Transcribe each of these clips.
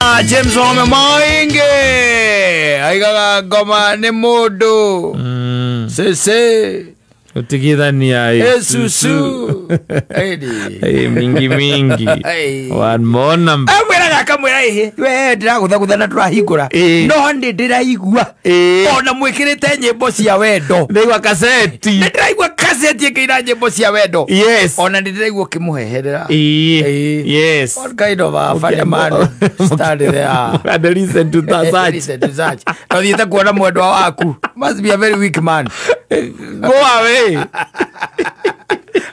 James Wame Maingi aigaga ngoma nĩ mũndũ cece Utigithania esusu. Ĩni. Hey, mingi mingi. Hey. One more number. Amwĩraga akamwĩra ĩhĩ we ndĩragũthagũtha na tũrahingũra Ĩ. no nĩ ndĩraigua Ĩ. ona mwĩkĩrĩte nyĩmbo cia wendo. Ndaigua kaseti. Nĩ ndĩraigua kaseti ĩkĩina nyĩmbo cia wendo. Yes. Ona nĩ ndĩraigua ũkĩmũheherera. Ĩ. Ĩ. Yes. What kind of a funny man stand there And listen to that such. Listen to such. Na ũthiĩte kuona mwendwa waku. Must be a very weak man. Go away.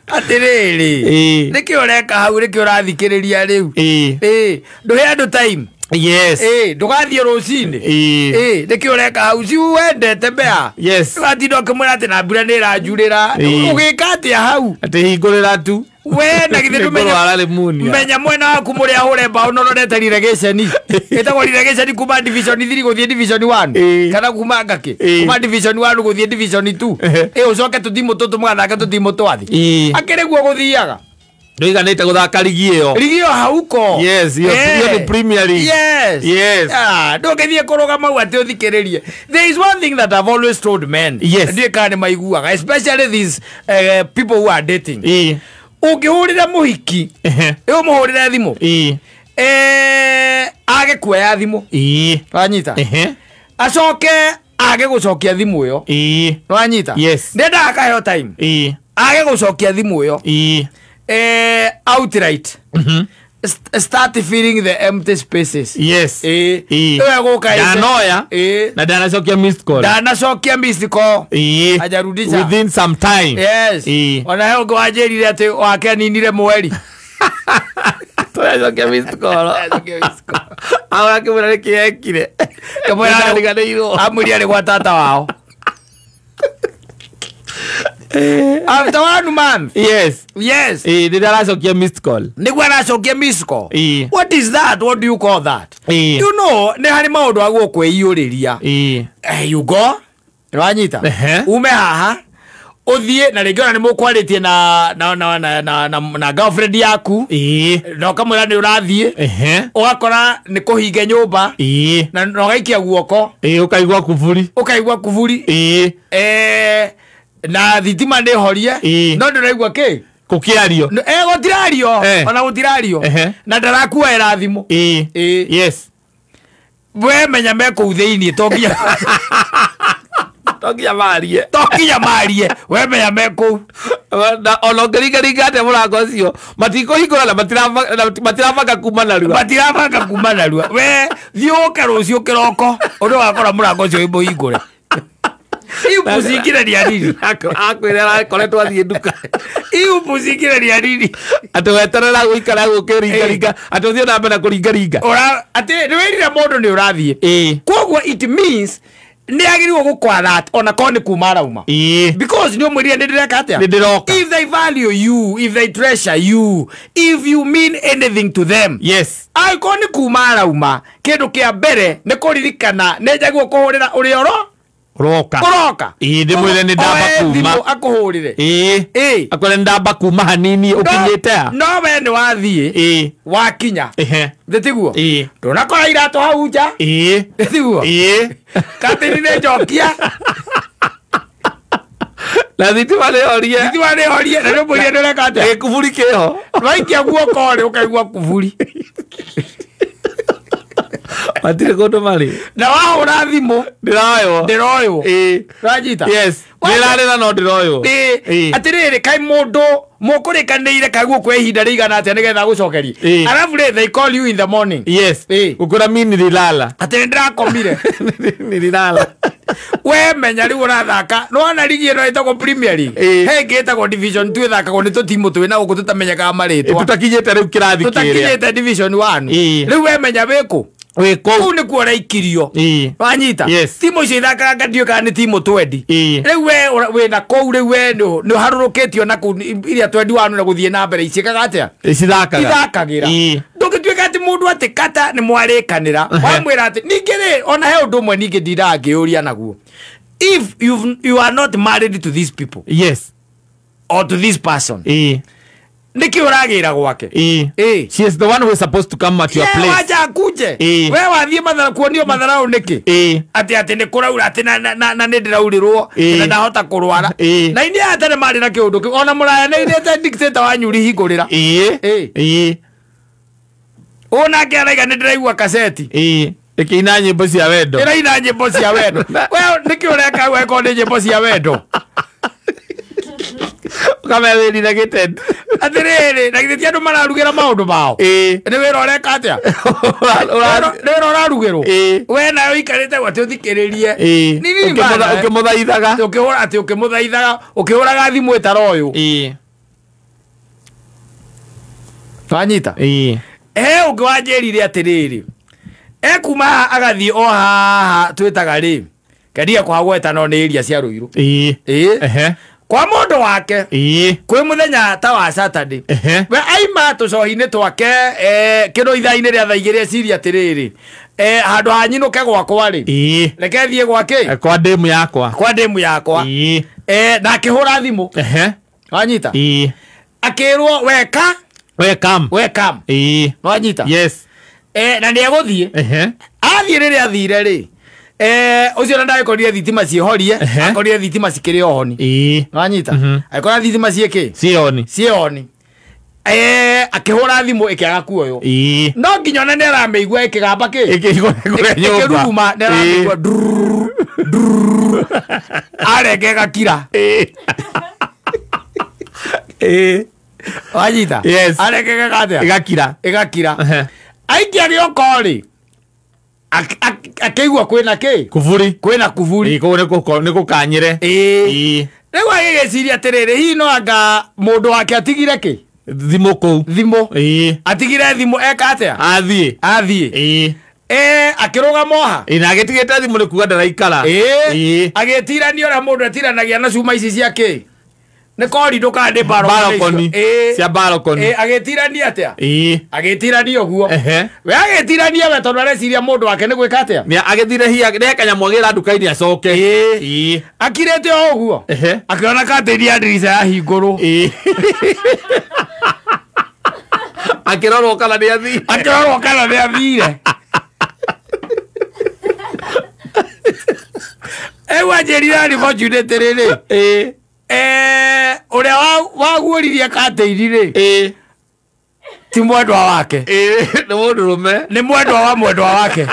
Atĩrĩrĩ, Ĩ. nĩkĩ ũreka hau, nĩkĩ ũrathikĩrĩria rĩu? Ĩ. Ĩ, ndũhe andũ time. Yes. Ĩ, ndũgathiĩ rũcinĩ. Ĩ. Ĩ, nĩkĩ ũreka hau, si wendete mbea? Yes. Ndũgatinda ũkĩmwĩra atĩ na mbura nĩ ĩranjurĩra. Ĩ. Ũgĩka atĩa hau? Atĩ hingũrĩra tu. We na githĩ ndũmenye Nĩngũrwara pneumonia. menya mwena waku mũrĩ ahũre mbaũ no rorete relegation. Ĩtagwo relegation kuma division 3 gũthiĩ division 1. Ĩ. Kana kuma ngakĩ? Ĩ. Kuma division 1 gũthiĩ division 2. Ehe. Ĩ, ũcoke tũtimũ tũtũ mũgathake tũtimũ twathi. Ĩ. Akĩrĩ guo gũthiaga. Ndũiganĩte gũthaka ligi ĩyo. Ligi ĩyo hauko. Yes, hiyo ni Premier League. Yes. Yes. Ah, ndũngĩthiĩ kũrũgama hau atĩ ũthikĩrĩrie. There is one thing that I've always told men. Yes. Ndiũĩ kana nĩ maiguaga, especially these people who are dating. Ĩ. Ũngĩhũrĩra mũhiki, Ehe. ĩ ũmũhũrĩre thimũ. Ĩ. Eh, age kuoya thimũ. Ĩ. Wanyita? Ehe. Acoke age gũcokia thimũ ĩyo. Ĩ. Wanyita? Yes. Ndendaga akaheo time. Ĩ. Age gũcokia thimũ ĩyo. Ĩ. Eh, outright. Mhm. Start filling the empty spaces. Yes. Ĩ. Ĩ. Ĩyo ĩgũka ĩte- Ndanoya. Ĩ. Na ndanacokia missed call. Ndanacokia missed call. Ĩ. Hajarudisha. Within some time. Yes. Ĩ. Ona he ũngĩ wanjĩrire atĩ wake aninire mweri. Tũracokia missed call. Ndacokia missed call. Ahora akĩmwĩra nĩkĩ ekire. Kamwĩra Nĩndariganĩirwo. amwĩrire arĩ gwa tata wao. After one month. Yes. Yes. Ĩ, rĩrĩa aracokia missed call. Nĩguo aracokia missed call. Ĩ. What is that? What do you call that? Ĩ. You know, nĩ harĩ maũndũ agwo kwĩiyũrĩria. Ĩ. Eh, you go. Nĩwanyita? Ehe. Ume haha ũthiĩ na rĩngĩ ona nĩ mũkwarĩtie na na na na na, na, na girlfriend yaku Ĩ. na ũkamwĩra nĩ ũrathiĩ Ehe. ũgakora nĩ kũhinge nyũmba Ĩ. na ũgaikia guoko Ĩ, ũkaigua kuburi. ũkaigua kuburi. Ĩ. Eh, na thitima nĩ horie Ĩ. no ndũraigua kĩ. Gũkĩario. Eh, gũtirario. Eh. Ona gũtirario Ehe. na ndarakuoera thimũ. Ĩ. Ĩ. Yes. We menya me kũu thĩiniĩ to nginya To nginya marie. to nginya marie, we menya me kũu. Na ona ũngĩringaringa atĩa mũrango ũcio matikũhingũra na matirabanga kuma narua. Matirabanga kuma narua. We thiĩ ũke rũciũ kĩroko ũndũ ũgakora mũrango ũcio wĩ mũhingũre. Iupucingĩrĩria nini? Akwĩra arakoretwo athiĩ nduka. Iupucingĩrĩria nini? Atĩ weterera gũikara gũkĩringaringa atĩ ũthiĩ na mbere na kũringaringa. Ũra atĩ nĩ wĩrire mũndũ nĩ ũrathiĩ. Ĩ. Koguo it means nĩ agĩrĩirwo gũkwa that ona korwo nĩ kuma arauma. Ĩ. Because nĩ ũmwĩrire nĩ ndĩreka atĩa? Nĩ ndĩroka. If they value you, if they treasure you, if you mean anything to them. Yes. Angĩkorwo nĩ kuma arauma, kĩndũ kĩa mbere nĩ kũririkana nĩ njagĩrĩirwo kũhũrĩra ũrĩa ũro Ũroka. ũroka. Ĩ, ndĩmwĩre nĩ ndamba Oe kuma. thimũ akũhũrĩre. Ĩ. Ĩ. Akwĩre nĩ ndamba kuma hanini ũkinyĩte ha. No we nĩ wathiĩ Ĩ. wakinya. Ehe. Thĩ tiguo? Ĩ. Ndũnakora iratũ hau nja. Ĩ. Thĩ tiguo? Ĩ. Katĩri nĩ njokia. Na thitima nĩ horie. Thitima nĩ horie na nĩ ũmwĩrire nĩ ũreka atĩa? Ĩ, kuburi kĩho. Waikia guoko rĩ ũkaigua kuburi. Matirĩ kũndũ marĩ. Na wahũra thimũ Ndĩroywo. ndĩroywo. Ĩ. Ũranyita? Yes. Ndĩrarĩra no ndĩroywo. Ĩ, Ĩ. atĩrĩrĩ kaĩ mũndũ mũkũrĩkanĩire kaĩ gũkũ ihinda rĩigana atĩa nĩgetha agũcokerie. Ĩ. Arabu rĩ they call you in the morning. Yes. Ĩ. Gũkwĩra mi nililala. Atĩ nĩndĩrakomire. Nililala. We menya rĩu ũrathaka nĩwona ligi ĩno ĩtagwo Premier League. Ĩ. He ĩngĩ ĩtagwo Division 2 ĩthakagwo nĩ tũtimũ twĩ na gũkũ tũtamenyekaga marĩtwa. Tũtakinyĩte rĩu kĩrathi kĩrĩa. Tũtakinyĩte Division 1. Ĩ. Rĩu we menya wĩkũ? Wĩ kũu. Kũu nĩkuo ũraikirio. Ĩ. Wanyita? Yes. Timu icio ithakaga ngandiũ kana nĩ timu twendi. Ĩ. Rĩu we wĩna kũu rĩu we nĩ ũharũrũkĩtio na kũu iria twendi wanu na gũthiĩ na mbere iciĩkaga atĩa? Icithakaga. Ithakagĩra. Ĩ. Ndũngĩtuĩka atĩ mũndũ atĩ kata nĩ mwarĩkanĩra wamwĩra atĩ ningĩ rĩ ona he ũndũ ũmwe ningĩ ndindaga ngĩyũria naguo. If you are not married to these people Yes. or to this person Ĩ. Nĩkĩ ũragĩra gwake? Ĩĩ. Ĩĩ. She is the one who is supposed to come at your Ye, place. wacha akuje. Ĩĩ. We wathiĩ mathara kuonio matharau nĩkĩ? Ĩĩ. Atĩ atĩ nĩ kũraura atĩ na nĩ ndĩraurĩrwo Ĩĩ. na ndahota kũrwara. Ĩĩ. Na inyuĩ aya tene marĩ na kĩũndũ kĩu ona mũraya nĩ inĩte dictator wanyu hingũrĩra. Ĩĩ. Ĩĩ. Ĩĩ. Ũũ nake araiga nĩ ndĩraigua kaseti. Ĩĩ. Ĩkĩina nyĩmbo cia wendo. Ĩraina nyĩmbo cia wendo. We nĩkĩ ũreka hau angĩkorwo nĩ nyĩmbo cia wendo? Ũkamewĩrire gĩtend. Atĩrĩrĩ, na githĩ ti andũ mararugĩra maũndũ mao? Ĩĩ. Nĩ wĩra ũreka atĩa? Nĩ wĩra ũrarugĩrwo? Ĩĩ. We nawe ũikarĩte hau atĩ ũthikĩrĩrie. Ĩĩ. Nĩ nini bana, eh? Ũkĩmũthaithaga. Atĩ ũkĩhũra atĩ ũkĩmũthaithaga ũkĩhũraga thimũ ĩtara ũyũ. Ĩĩ. Wanyita? Ĩĩ. He ũngĩ wanjĩrire atĩrĩrĩ, ekuma haha agathiĩ o haha twĩtaga rĩ, kendia kũhagweta no nĩ area cia Rũirũ. Ĩĩ. Ĩĩ. Ehe. Kwa mũndũ wake Ĩĩ. kwĩ mũthenya ta wa Saturday. Ehe. We aima tũcohi-inĩ twake kĩndũ ithaa-inĩ rĩa thaa igĩrĩ eciria atĩrĩrĩ, handũ ha nyinũke gwakwa rĩ, Ĩĩ. reke thiĩ gwakĩ? Kwa ndemu yakwa. Kwa ndemu yakwa. Ĩĩ. Na akĩhũra thimũ. Ehe. Wanyita? Ĩĩ. Akĩrwo weka Welcome. welcome. Ĩĩ. Wanyita? Yes. Na nĩ egũthiĩ. Ehe. Athiĩ rĩrĩa athire rĩ, ũcio na ndagĩkorire thitima ciĩhorie, Ehe. akorire thitima cikĩrĩ ohoni. Ĩĩ. Wanyita? Mhm. Agĩkora thitima ciĩkĩ? Cioni. Ciĩoni. Akĩhũra thimũ ĩkĩaga kuoywo. Ĩĩ. No nginya ona nĩ aramĩigua ĩkĩgamba kĩ? Ĩkĩigua nyũmba. Ĩkĩruruma nĩ aramĩigua ndururu, ndururu. Arenge ĩgakira. Ĩĩ. Ĩĩ. Wanyita? Yes. Arenge ĩgeka atĩa? Ĩgakira. Ĩgakira. Ehe. Aikia gĩoko rĩ, akĩigua kwĩna kĩ? Kuburi. Kwĩna kuburi. Ĩĩ, kũu nĩ gũkanyĩre. Ĩĩ. Ĩĩ. Rĩu agĩgĩciria atĩrĩrĩ, hihi no anga mũndũ wake atigire kĩ? Thimũ kũu. Thimũ. Ĩĩ. Atigire thimũ eka atĩa? Athiĩ. Athiĩ. Ĩĩ. Akĩrũgama oha. Ĩĩ, na agĩtigĩte thimũ nĩ kuga ndaraikara. Ĩĩ. Ĩĩ. Agĩtirania ũrĩa mũndũ atiranagia na cuma ici cia kĩ? Nĩ korindo kana nĩ Balcony. balcony? Ĩĩ. Cia balcony. Ĩĩ, agĩtirania atĩa? Ĩĩ. Agĩtirania ũguo. Ehe. We agĩtirania we tondũ areciria mũndũ wake nĩ gwĩka atĩa? Nĩ agĩthire hihi nĩ kanyamũ agĩra nduka-inĩ acoke. Ĩĩ. Ĩĩ. Akirĩte o ũguo. Ehe. Akĩona katĩni ya ndirica yahingũrwo. Ĩĩ. Akĩrorwo kana nĩ athire. Akĩrorwo kana nĩ athire. Rĩu anjĩrire unfortunately rĩ, Ĩĩ. Ũrĩa waguũririe katĩini rĩ, Ĩĩ. ti mwendwa wake. Ĩĩ, nĩ mũndũrũme. Nĩ mwendwa wa mwendwa wake.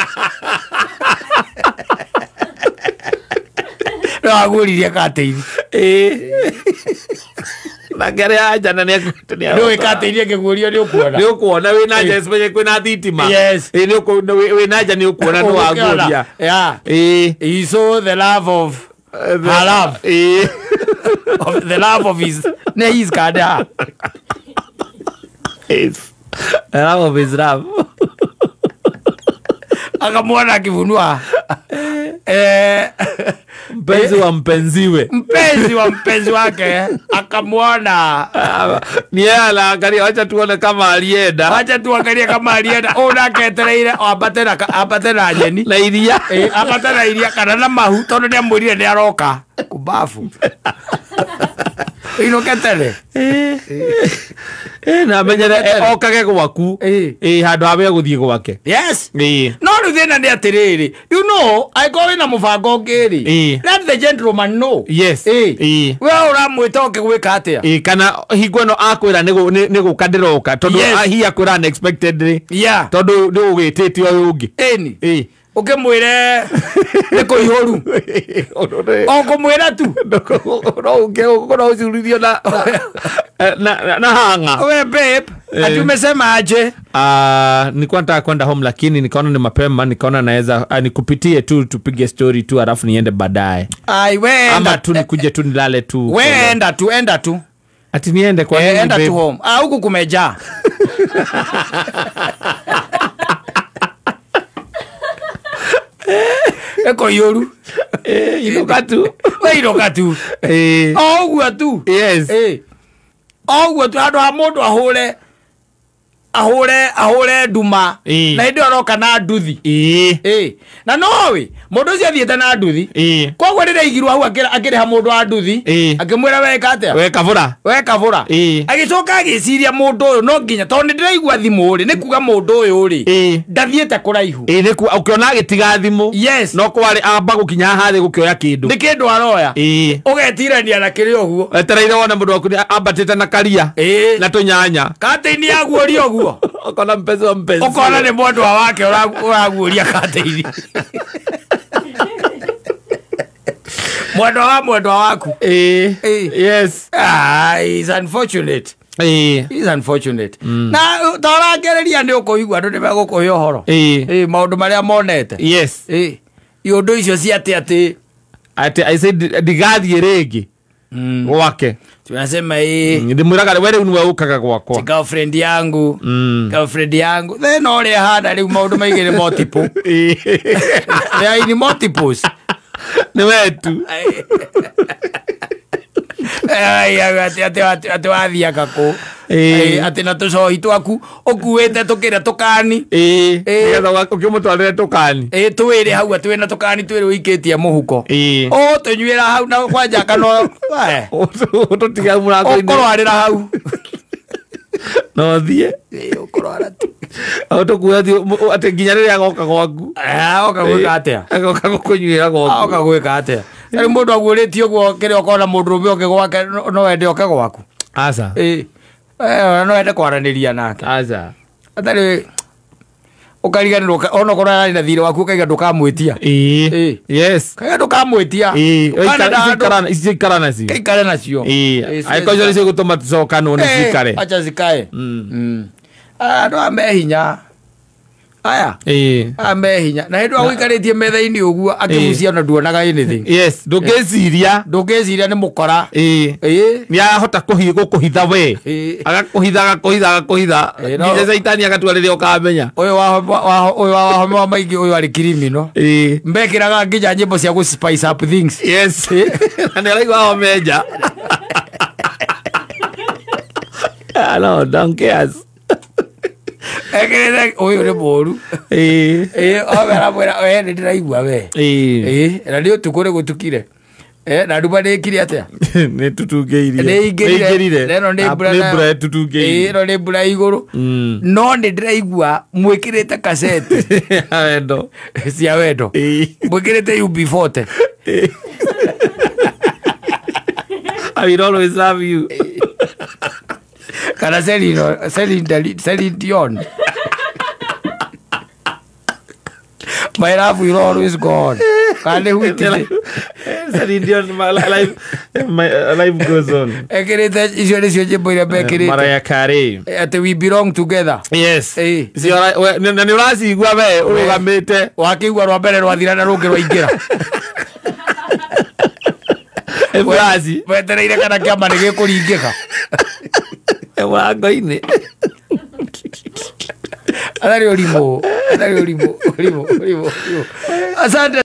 Nĩ waguũririe katĩini. Ĩĩ. Nake arĩa anja na nĩ akuĩte nĩ Nĩ ũĩ katĩini ĩngĩguũrio nĩ ũkuona. nĩ ũkuona wĩna nja especially kwĩna thitima. Yes. Ĩĩ, nĩ wĩna nja nĩ ũkuona nĩ waguũria. Yeah. Ĩĩ. He saw the love of her love. Ĩĩ. Of the love of his ne his kada. Yes. The love of his love. Akamwona akivunua. Mpenzi wa mpenziwe. Mpenzi wa mpenzi wake akamwona. Ni yeye anaangalia, wacha tuone kama alienda. Wacha tuangalie kama alienda. Ũyũ nake etereire ambate na ambate na nyeni. Na iria. Ambate na iria kana na mahu tondũ nĩ amwĩrire nĩ aroka kumbabu. Inũke tene. Na amenyere okage gwaku. Handũ ha we gũthiĩ gwake. Yes. Ĩĩ. No rĩu thĩna nĩ atĩrĩrĩ, you know, angĩkorwo wĩna mũbango ũngĩ rĩ, Ĩĩ. let the gentleman know. Yes. Ĩĩ. Ĩĩ. We ũramwĩta ũke gwĩka atĩa? Ĩĩ, kana hingo ĩno akwĩra nĩ gũka ndĩroka tondũ Yes. hihi akwĩra unexpectedly Yeah. tondũ nĩ ũgĩtĩte ũyũ ũngĩ. Ĩni. Ĩĩ. Ũkĩmwĩre nĩ kũihũru. O kũmwĩra tu. No ũngĩ no ũcuririo na hanga. We babe, ati umesema aje? Nilikuwa nataka kwenda home lakini nikaona ni mapema, nikaona naweza nikupitie tu tupige story tu alafu niende baadaye. Ai, we Ama enda tu nikuje tu nilale tu. We enda tu, enda tu. Ati niende kwa nini Enda babe? tu home. Ah, huku kumejaa. Eko yoru. Inuka tu. We inuka tu. O ũguo tu. Yes. O ũguo tu handũ ha mũndũ ahũre Ahũre nduma. Ĩĩ. Na hĩndĩ ĩyo aroka na nduthi. Ĩĩ. Ĩĩ. Na noĩ mũndũ ũcio athiĩte na nduthi. Ĩĩ. Koguo rĩrĩa aigirwo hau akĩrĩha mũndũ wa nduthi. Ĩĩ. Akĩmwĩra weka atĩa? We kabũra. We kabũra. Ĩĩ. Agĩcoka agĩciria mũndũ ũyũ no nginya tondũ nĩ ndĩraigua thimũ rĩ, nĩ kuga mũndũ ũyũ rĩ, Ĩĩ. ndathiĩte kũraihu. Ĩĩ, nĩ ũkĩona agĩtiga thimũ. Yes. No kwarĩ amba gũkinya haha thĩ gũkĩoya kĩndũ. Nĩ kĩndũ aroya. Ĩĩ. Ũgetirania na kĩrĩ ũguo. Etereire wone mũndũ waku nĩ ambatĩte na karia. Ĩĩ. Na tũnyanya. Katĩini yaguũria ũguo. Ũkona mpenzi wa mpenzi. Ũkona nĩ mwendwa wake ũraguũria katĩini. Mwendwa wa mwendwa waku. Ĩĩ. Ĩĩ. Yes. Ah, it's unfortunate. Ĩĩ. It's unfortunate. Na ta ũrangereria nĩ ũkũigua andũ nĩ megũkũhe ũhoro. Ĩĩ. Ĩĩ, maũndũ marĩa monete. Yes. Ĩĩ. Iũndũ icio cia atĩ atĩ Atĩ I said ndigathiĩ rĩngĩ gwake. Tunasema ĩĩ. Ndĩmwĩraga we rĩu nĩwe ũkaga gwakwa. Girlfriend yangu. Girlfriend yangu. Thĩna ũrĩa ĩhana rĩu maũndũ maingĩ nĩ multiple. Ĩĩ. They are in multiples. Nĩ we tu. Ai, atĩ wathiaga kũ? Ĩĩ. Atĩ na tũcohi twaku ũkuĩte tũkĩrĩa tũkani. Ĩĩ. Ĩĩ. Nĩgetha ũkĩmũtwarĩre tũkani. Ĩĩ, twĩrĩ hau atĩ wĩna tũkani twĩrĩ ũikĩtie mũhuko. Ĩĩ. Ũtũnyuĩra hau na kwanja kana we. Ũtũtige hau mũrango-inĩ. Ũkũrwarĩra hau. No thiĩ. Ĩĩ, ũkũrwara tu. Ũtũkuue atĩ nginya rĩrĩa agoka gwaku. Agoka gwĩka atĩa? Agoka gũkũnyuĩra gwaku. Agoka gwĩka atĩa? Rĩu mũndũ aguũrĩtie ũguo kĩrĩa ũkona mũndũ ũrũme oke gwake no ende oke gwaku. Aca. Ĩĩ. No ende kwaranĩria nake. Aca. Atarĩ ũkariganĩrwo onokorwo ararĩ na thirĩ waku ũkaiga ndũkamwĩtia. Ĩĩ. Ĩĩ. Yes. Kaiga ndũkamwĩtia. Ĩĩ. Ũkanenda handũ- Ici ikara nacio. Kaikare nacio. Ĩĩ. Ĩĩ, Angĩkorwo icio nĩcio igũtũma tũcokanwo nĩ cikare. Acha zikae. Andũ aya me hinya. Aya. Ĩĩ. Aya me hinya. Na hĩndĩ ĩyo agũikarĩtie metha-inĩ ũguo akĩgucia ona nduonaga anything. Yes. Ndũngĩciria. Ndũngĩciria nĩ mũkora. Ĩĩ. Ĩĩ. Nĩ arahota gũkũhitha we. Ĩĩ. Agakũhitha agakũhitha agakũhitha. Ĩĩ, no. Nginya caitani agatua rĩrĩa ũkamenya. Ũyũ wa homa maingĩ ũyũ arĩ criminal. Ĩĩ. Mbekĩraga nginya nyĩmbo cia gũ spice up things. Yes. Na nĩ araigua homenja. Ah, no, don't cares. Ekĩrĩte ũyũ nĩ mũũru. Ĩĩ. Ĩĩ, othe aramwĩra we nĩ ndĩraigua we. Ĩĩ. Ĩĩ, na nĩ ũtukũ nĩ gũtukire. Na nduma nĩ ĩkire atĩa? Nĩ tũtungĩirie. Nĩ ingĩrire. Na ĩno nĩ mbura Nĩ nayo. mbura Ĩĩ, ĩtũtungĩirie. ĩno nĩ mbura igũrũ. No nĩ ndĩraigua mwĩkĩrĩte kaseti Ya wendo. cia wendo. Ĩĩ. Mwĩkĩrĩte UB40. I will always love you. Kana Celine Dion. My love will always go on. Kana nĩ Whitney. Celine Dion, my life, my life goes on. Ekĩrĩte icio nĩcio nyĩmbo iria mekĩrĩte. Mariah Carey. Atĩ we belong together. Yes. Ĩĩ. Icio na nĩ ũracigua we ũrũgamĩte. Wakĩigua rwa mbere rwathira na rũngĩ rwaingĩra. Ĩburaci. Wetereire kana kĩama nĩ gĩkũringĩka. Mũrango-inĩ. Atarĩ ũrimũ. Atarĩ ũrimũ. Ũrimũ. Ũrimũ. Asante.